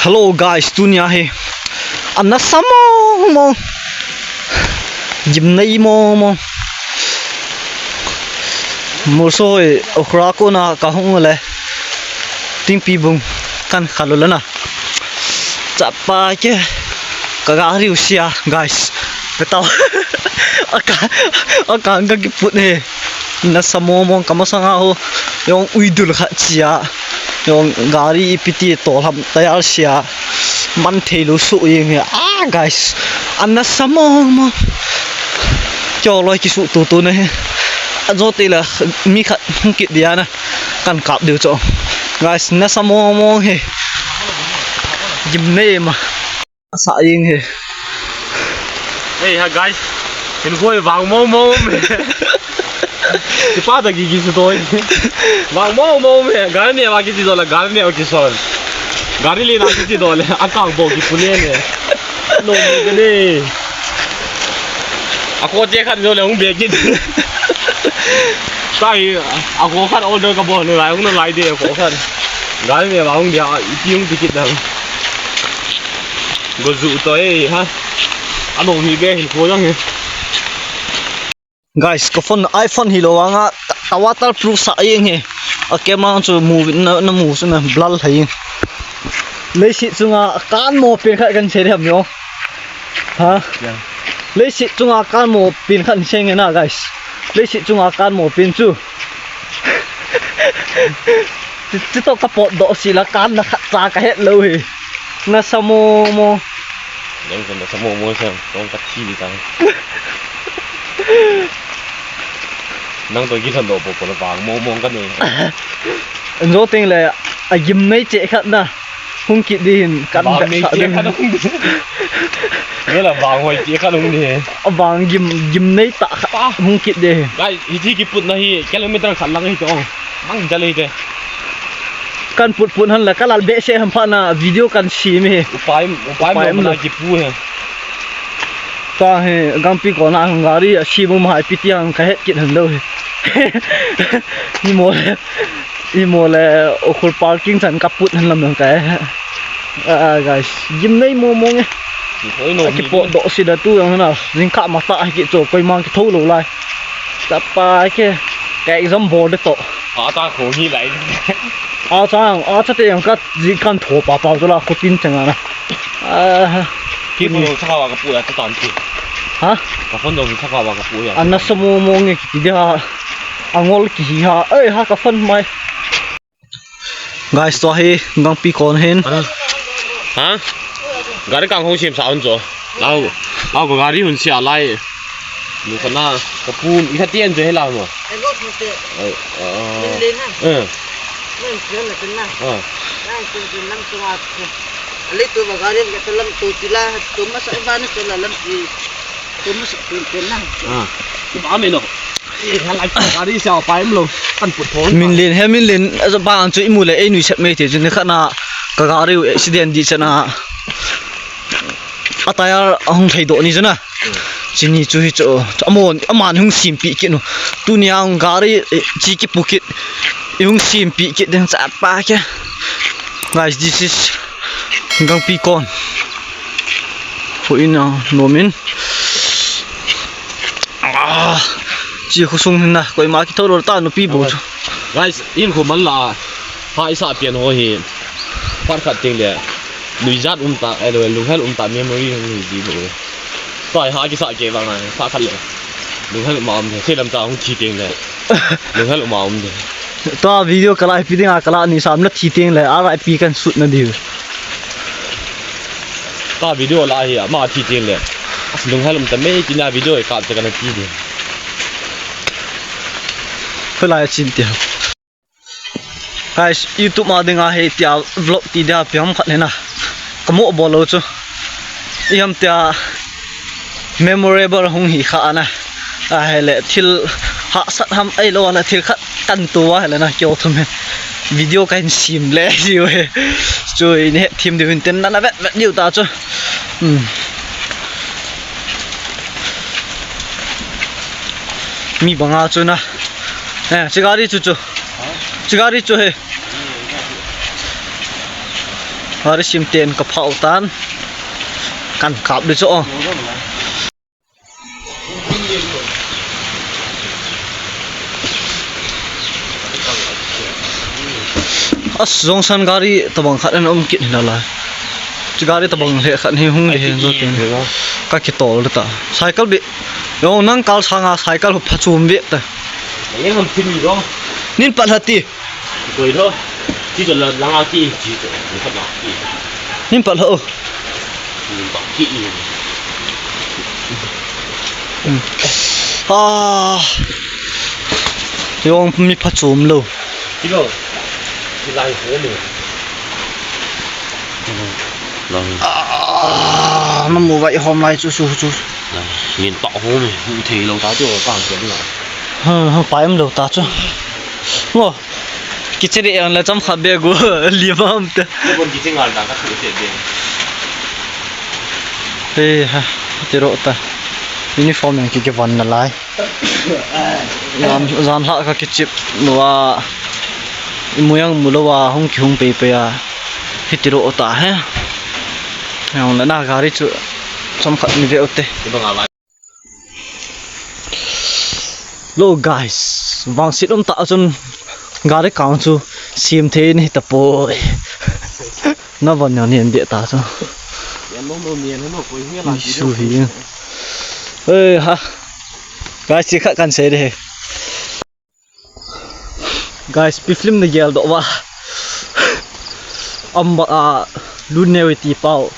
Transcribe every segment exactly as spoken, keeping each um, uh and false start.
Hello guys, tunia hi anasa mong mong, gimnei mong mong. Murso hoi okra kona kahung le, Tingpibung kan khalu lana. Chapa ke, ka gari u sia, guys. Betau. Aka, aka ang ka kiput he. Nasa mong mong ka masanga ho. Jong uidul khat sia. Jong gari ipi ti tol ham tayar sia. Man thei lou su jeng he. Ah, guys. Anasa mong mong. Kyo loi kisu tutu ne he. Ajo te la mi khat hung kit dia na. Kan kap diu cho. Guys, nasa mong mong he. Gimnei ma. Asa jeng he. Hey, ha, guys. Hinkho vang mong mong me. Kipa da gigi su toi. Vang mong mong me. Gari ne va kiti dola, gari ne va kison. Gari le na kiti dola. Akang bo ki pune ne. No me ne. Ako che khat dola hung be kit. Sai, ako khat order ka bo ne lai, hung na lai de ako khat. Gari ne va hung dia, iti hung tikit da. Go zu to e ha. Ano hi be hin ko yang he. Guys, ka phone, iPhone hi lo anga, ka, ka waterproof sa jeng he. A camera chu mu na, na mu chu na blur hai jeng. Leiset chunga kan mo pen khat kan sei ham yo. Ha? Leiset chunga kan mo pen khat sei nge na, guys. Leiset chunga kan mo pen chu. Ti, ti to ka potdoh si la kan na khat cha ka het lou he. Nasa mong mong. Nang kan nasa mong mong sang, kong ka thi di tang. Nang to gi than do po po la bang mong mong ka ne. An jo teng le a gimnei che khat na. Hung kit di hin kan bang be nei sa che ding. Khat hung di. Nela bang hoi che khat hung di. A bang gim, gimnei ta khat hung kit di hin. Guys, hiti kiput na hi kilometer khat lang hi to. Mang jale hi te. Kan put put han la, ka lal behseh ham pha na video kan sem hi. Upai, upai, upai mo um na lo. Kipu hi. Tua hi Gangpi kona gari a sem um hai piti ang ka het kit han lo hi. Ni mo le. Imo le, Ukhrul parking chan ka put han lam lang kai. Ah, guys, gimnei mong mong e. Oi, no, a kipotdoh si da tu yang na, jingkah masa a kicho, koima kitho lou lai. Chapa ke, ka exam board to. A ta kho hi lai. A chang, a cha te yang ka jingkah tho pa pa to la kho tin chang na. Ah, ki mo sa ka pu ya ta tan ki. Ha? Ka phone dong sa ka ka pu ya. Anasa mong mong e kiti dia. Angol kihi ha. Ei, ha ka phone mai. Guys, tua hi Gangpi kon hin. Ha? Gari kang hung sem sa un cho. Lau, lau ko gari hun sia lai. Lu kana ka pu, i kha tien cho he lau mo. Ai, go, go, go. Ai, ah. Min le na. Eh. Min le na, na. Ah. Na, tu, tu, lam tu, ah. Ale tu ba gari ka tu lam tu tila, tu masa ba ni tu la lam ti. Tu masa tu tu na. Ah. Tu ba me no. Eh, halai ka gari sa pa im lo. Kan put thon. Min len he, min len, eh, bang chu i mu le, ei nui sep mai te chu ni khat na ka gari u accident di chana. A tayar a hung thei do ni chu na. Chini chu hi chu, amon, aman hung simpi kit nu. Tunia hung gari, eh, chi kipu kit. I hung simpi kit ding chapa ke. Guys, this is Gangpi kon. Hu in a, nomin. Ah, chi khosung hin na, koima kitho lou ta nupi bo chu. Guys, in khu man la, ha isa pian ho hi. Par khat ting le. Nuijat um ta, eh, lo, lunghel um ta memory hung hi di bo. Tua ha kisa ke vang a, sa khat le. Lunghel ma um de, se lam ta hung thi ting le. Lunghel ma um de. Tua video ka la ipi ding a ka la ni sam na thi ting le, R I P kan sut na diu. Tua video la hi, ama thi ting le. Lunghel um ta me ti na video ka te kana thi di. Phelai chin ti. Guys, YouTube ma dinga hi tia vlog ti dia piam khat hena. Ka mo bol lou chu. I ham tia memorable hung hi kha ana. A hele thil hahsat ham ai lo ana thil khat kan tu a hele na kyo thum he. Video kan sim le diu he. Chu in he thim diu hin ten na na vet vet diu ta chu. Hmm. Mi banga chu na. Eh, chigari chu chu. Chigari chu he. Gari sim ten ka phah u tan. Kan kap di chu o. As, jong san gari tabang khat ana um kit hi nalai. Chu gari tabang le khat hi hung le hen zo ten. Ka kitol ta. Cycle bi. Jong nang kal sanga cycle hu phachum ve ta. Nin pat hati. Koi tho. Chi to la, langa ki, chi to, ni khat na ki. Nin pat ho. Ni ba ki. Hmm. Ah. Jong mi phachum lou. Chi lo. Chi lai ho ni. Lang. Ah, na mu vai hom lai chu chu chu. Lang. Nin pa ho ni. Thei lou ta chu ka ke na. Ha, ha, pa em lou ta chu. Ngo. Kichiri ang la cham khat be gu limam te. Bon kichi ngal da ka thu te be. He ha, tiro ta. Uniform yang ki ki van na lai. Jan, jan la ka kichip nuwa. Imuyang mulowa hung ki hung pe pe ya. Hi tiro ta he. Yang la na gari chu cham khat ni ve u te. Hello guys, vangset um ta chun gari kang chu sim thei ni ta poi. Na van ni en de ta chu. Yan no no ni en no koi hi la. Su hi. Oi ha. Guys, chi kha kan sei de. Guys, pi film na gel do wa. Amba a lu ne ti pau.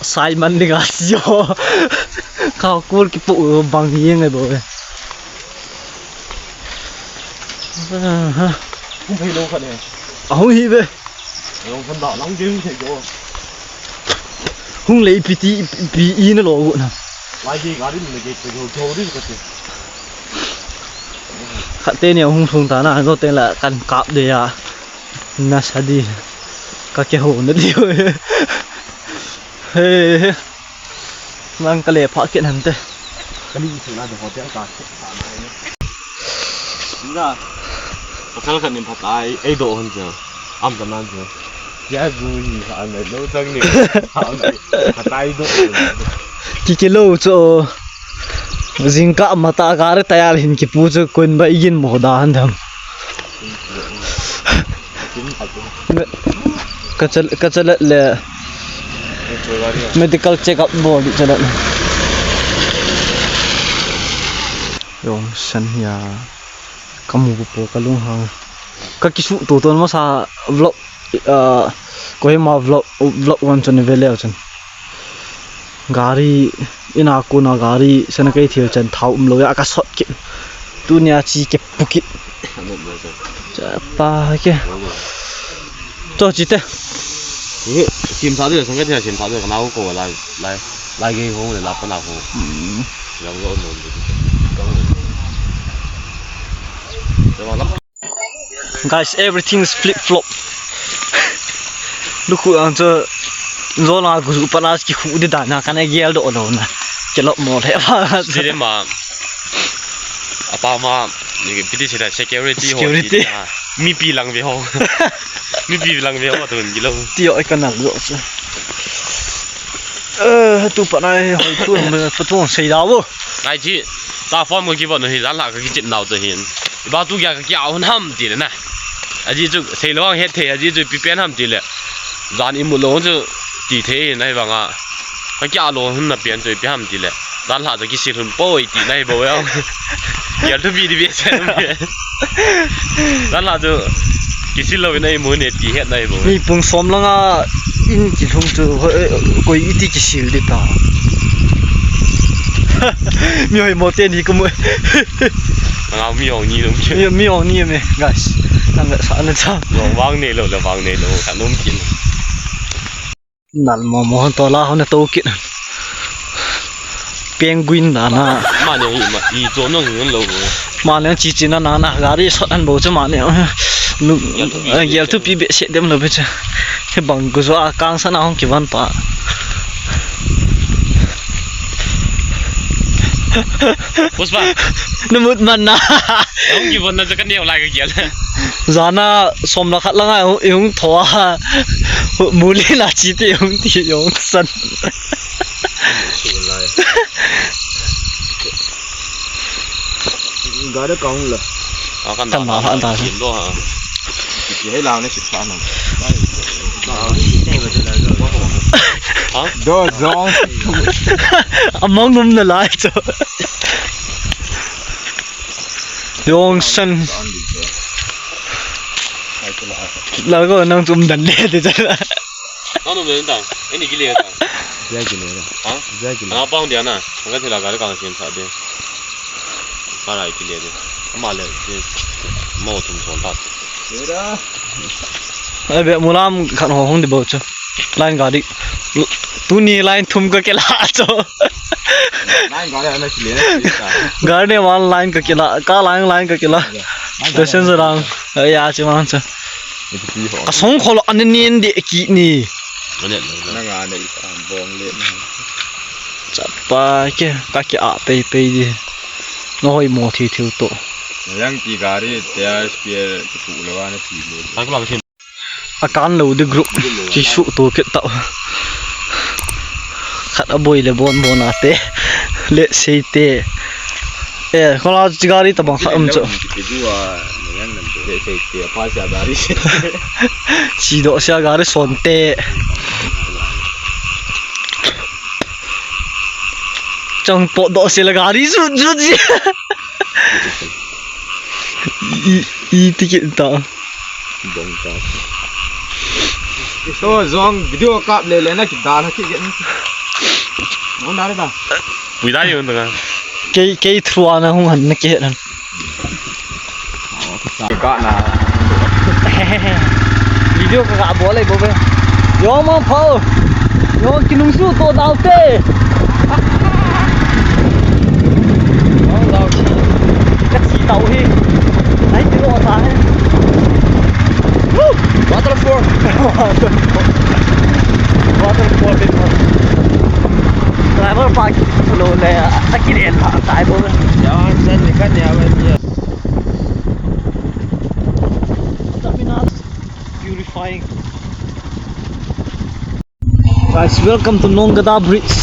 Simon ni ga sio. Ka kul ki pu bang ni ngai bo. Hung phei lo kha ne. A hung hi ve. Long khan da lang ding thei jo. Hung lei pi ti pi i na lo gu na. Lai ge gari ni ge pe jo jo ri ka ti. Khat te ni hung thung ta na zo te la kan kap de ya. Na sa di. Ka ke ho na di. He he. Nang ka le pha kit han te. Ka li chu na de hotel ka kit ta na ni. Na. Pasal khat nin phatai, ei do hon chu. Am ta nan chu. Ya gu ni ha na lo chang ni. Phatai do. Ki ki lo chu. Jingkah mata gari tayal hin kipu chu kun ba igin mo da han dam. Ka chal, ka chalat le medical check up bol di chalat. Jong san ya. Ka mu po ka lunghang. Ka kisu to ton masa vlog, ah, Kohima vlog, vlog one chun ve leu chun. Gari, ina kona gari, sana kei thil chan thao um lo ya ka sot kit. Tunia chi ke pukit. Cha pa ke. Cho chi te. Sim tha de, sang ke thil sim tha de, ka nau ko lai, lai, lai ge ho le la pa na ho. Hmm. Yang lo no. Guys, everything is flip flop. Lukhu ang chu zona gu pana ki khu di dan na kana gel do lo na. Ke lo mo le ba. Sire ma. Apa ma ni piti sira security ho. Security. Ti na. Mi pi lang ve ho. Mi pi lang ve ho tun gilo. Ti o kana lo chu. Eh, tu pana hoi tu me pa tu sei da wo. Ngai chi. Ta form ko ki ba no hi jan la ka ki chin nau to hin. Ba tu kya ka kya hon ham ti le na. Aji chu sei lo ang het thei, aji chu pi pen ham ti le. Jan i mu lo chu ti thei hin ai banga. Ka kya lo hun na pian chu pi ham ti le. Jan la chu kisil hun poi ti nai bo ya. Yal tu bi di bi sen. Jan la chu kisil lo nai mu ne ti het nai bo. Mi pung som langa in kilhung chu, eh, koi iti kisil di ta. Mi hoi mo te ni ko mo. Nga mi ong ni lum ki. Mi, mi ong ni me, guys. Nang le sa na cha. Lo wang ne lo, lo wang ne lo, ka lum ki. Nal mo mo to la ho na to ki. Penguin da na. Ma ne ma, i to no ni lo. Ma ne chi chi na na na, gari sot an bo cha ma ne. Nu, eh, gel tu pi be se dem lo be cha. He bang gu zo a kang sa na hong ki van pa. Puspa. Na mut man na. Hung kivon na, ka neo lai ka kial. Jana som la khat la ngai, hung, hung thoa. Muli na chi ti hung ti hung san. Gari kong la. Akan Tama da, han ta. Kim do ha. Ki hei lao ne sip sa na. Ha? Do zong. Among num na lai cho. Yong san. Lago nang tum dan le de cha. Nang num le ta. Eni kile ta. Zia kile ta. Ha? Zia kile. Ana pang dia na. Anga thila gari kang sin sa de. Para kile de. Ama le. Mo tum son ta. Ai be mulam khan ho hong de bo cho. Line gari. Tuni line thum ka kila cho. Line gari ana kile na. Gari ne one line ka kila, ka line line ka kila. Passenger lang. Ya chi man cha. Ka song kholo an nin de ki ni. Nanga ne bong le. Chapa ke ka ke a pei pei di. No hoi mo thi thiu to. Yang ti gari te a spare tu lo ana ti lo. Akan lo di group. Kisu to ke ta. Khat a boi le bon bon a te. Le sei te. Eh, kola gari ta bang khat um cho. Chi do sia gari son te. Chang po do sia la gari su su ji. I, i ticket ta. Bong ta. So, zong video kap le le na ki da na ki gen. Nong da da. Pui da yun da. Kei, kei thua na hung han na ki het han. Ka na. Video ka ga bol le bo be. Yo ma phao. Yo kinung su to dau te. Ka chi tau hi. Nai ti lo ta he. Woo! Waterfall. Waterfall. Driver pa ki lo le a ki le la tai bo. Ya, san ni kan ya ba ni. Terminal purifying. Guys, welcome to Nongada Bridge.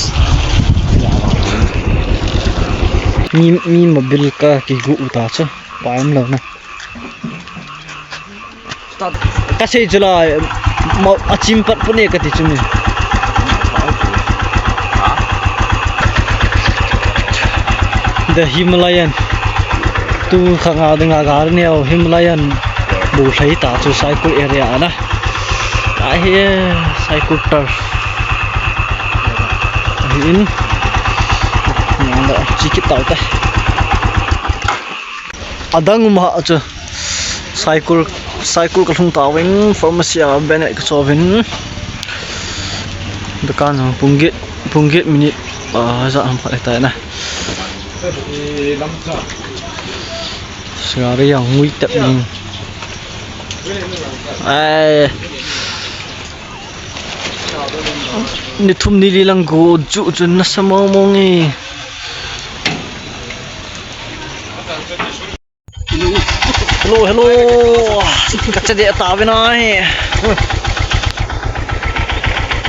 Mi, mi mobil ka kigu uta chu, pa em lo na. Ka sei chu la, ma, a chim pat pune ka ti chu ni. The Himalayan. Tu khanga dinga gar neo Himalayan. Bu hlei ta chu Saikul area ana. Ahi, Saikul turf. Ahi in. Nang da, chi kit tau te. Adang um ha chu. Saikul, Saikul ka lhung tauvin, pharmacy a Bennett ka chovin. Dukan jong pung get, pung get minute, ah, ja ham khat ta na. Gari jong ngui tep in. Ai. Ni thum ni li lang go ju chu nasa mong mong e. Hello, hello. Ka che de ta ve na he.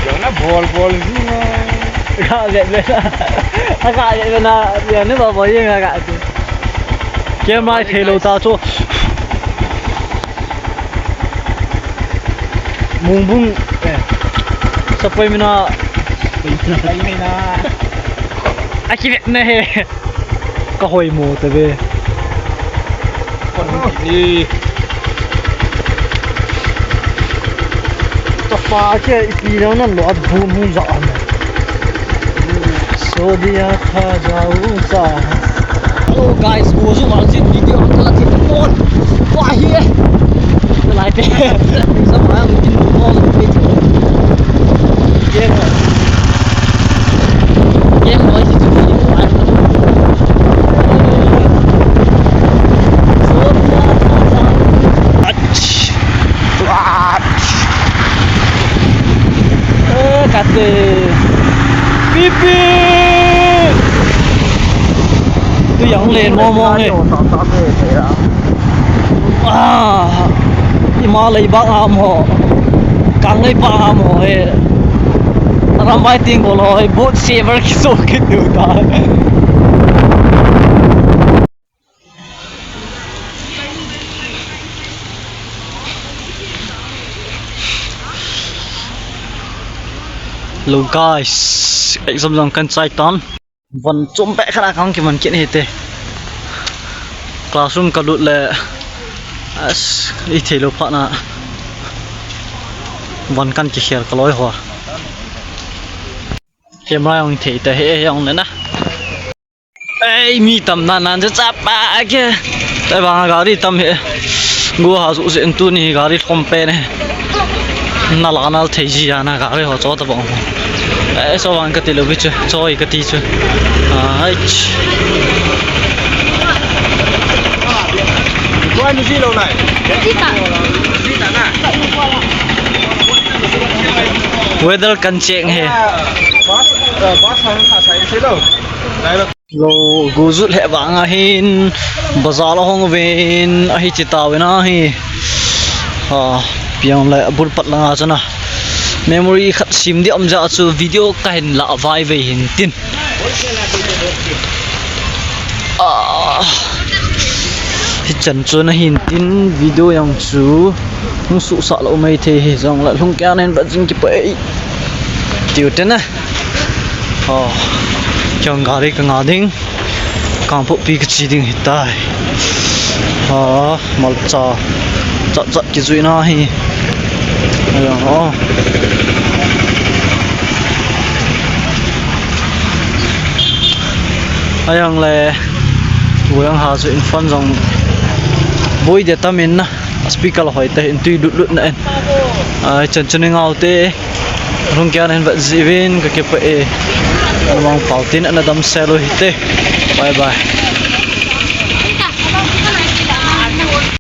Jong na bol bol ni na. Ka ve ve na. Ka ve ve na. Ya ni ba ba ye nga ka. Camera thei lou ta chu. Mungbung, eh, sapoi mina. Sapoi mina. Aki ne he. Ka hoi mo te ve. Kon ni. Ka pa ke ipi na nan lo at bun hun ja an. So diya tha jaunga. Hello guys, wo ju wal jin video an la jin ton. Wa hi e. Lai te. Sa pa ang jin ton pe. Ye. Ye mo ji ji. So diya tha jaunga. Ach. Eh, kate. Pipi. Mo mo nge. Ah, ima leibak ham ho. Kang leibak ham ho he. Rambai ting ko lo he. Boat saver kiso kitu ta. Hello guys, exam jong kan chai tan. Von chom peh khat a kahung kivon kit hite. Classroom kalut le, as, ithei lou phat na von kan kikhel kaloi ho. Camera jong thei ta he jong le na. Ei, mi tam nan nan cha pa ke. Ei, vang gari tam he. Go ha su se tu ni gari lhom pen e. Na la nal thei ji ya na gari ho cho ta bang. Ei, so vang kati lou bi chu, choi kati chu. Ai. Weather kan check he. Bus, uh, bus han kha sai se lo. Lo, go jut le vang ahin, bazar la hung uvin, ahi chi tao na hi. Ah, piang le bul pat langa chana. Memory khat sim di um ja chu video kahin la vai ve hin tin. Ah, hichan chu na hin tin video jong chu hung suhsah lou mai thei hi jong la lhung kei a na hin bat jing kipah e. Tiu te na. Oh, kei jong gari ka nga ding. Kangpokpi ka che ding hitai. Ah, malcha. Chat chat kijui na hi. Ayo, oh. Ajong le, Boi ang ha chu in front jong boi de tam in na, speaker la hoi te in tui lut lut na in. Ai, chan chun ngau te, rung kya na in bat ji vin ka kipah e, mong pau tin ana dam sel u hite. Bye bye.